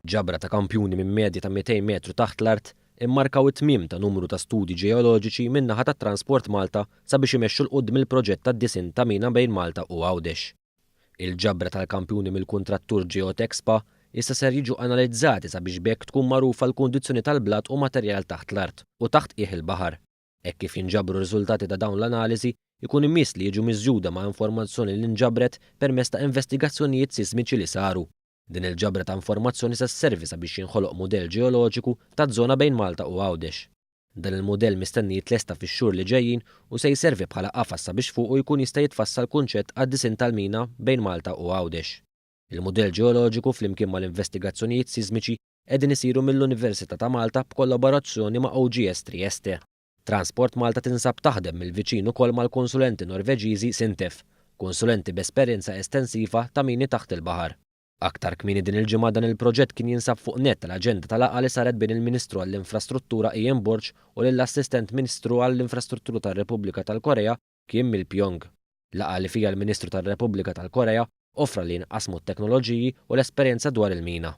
Ġabra ta' kampjuni minn medja ta' 200 metru taħt l-art immarkaw it-tmiem ta' numru ta' studji ġeoloġiċi min-naħa ta' Transport Malta sabiex imexxu 'l quddiem il-proġett tad-disinn ta' mina bejn Malta u Għawdex. Il-ġabra tal-kampjuni mill-kuntrattur Geotech spa issa ser jiġu analizzati sabiex b'hekk tkun magħrufa l-kundizzjoni tal-blat u materjal taħt l-art u taħt qiegħ il-baħar. Hekk kif jinġabru r-riżultati ta' dawn l-analiżi, ikun imiss li jiġu miżjuda ma' informazzjoni li nġabret permezz ta' investigazzjonijiet sismiċi li saru. Din il-ġabra ta' informazzjoni se sservi sabiex jinħoloq mudell ġeoloġiku taż-żona bejn Malta u Għawdex. Dan il-mudell mistenni jitlesta fix-xhur li ġejjin u se jservi bħala qafas sabiex fuqu jkun jista' jitfassal kunċett għad-disinn tal-mina bejn Malta u Għawdex. Il-mudell ġeoloġiku flimkien mal-investigazzjonijiet sismiċi qegħdin isiru mill-Università ta' Malta b'kollaborazzjoni ma' OGS Trieste. Transport Malta tinsab taħdem mill-viċin ukoll mal-konsulenti Norveġiżi Sintef, konsulenti b'esperjenza estensiva ta' mini taħt il-baħar. Aktar kmieni din il-ġimgħa dan il-proġett kien jinsab fuq nett tal-aġenda ta' laqgħa li saret bejn il-Ministru għall-Infrastruttura Ian Borg u lill-Assistent Ministru għall-Infrastruttura tar-Repubblika tal-Korea Kim Il-Pyong. Laqgħa li fiha l-Ministru tar-Repubblika tal-Korea offra li jinqasmu t-teknoloġiji u l-esperjenza dwar il-mina.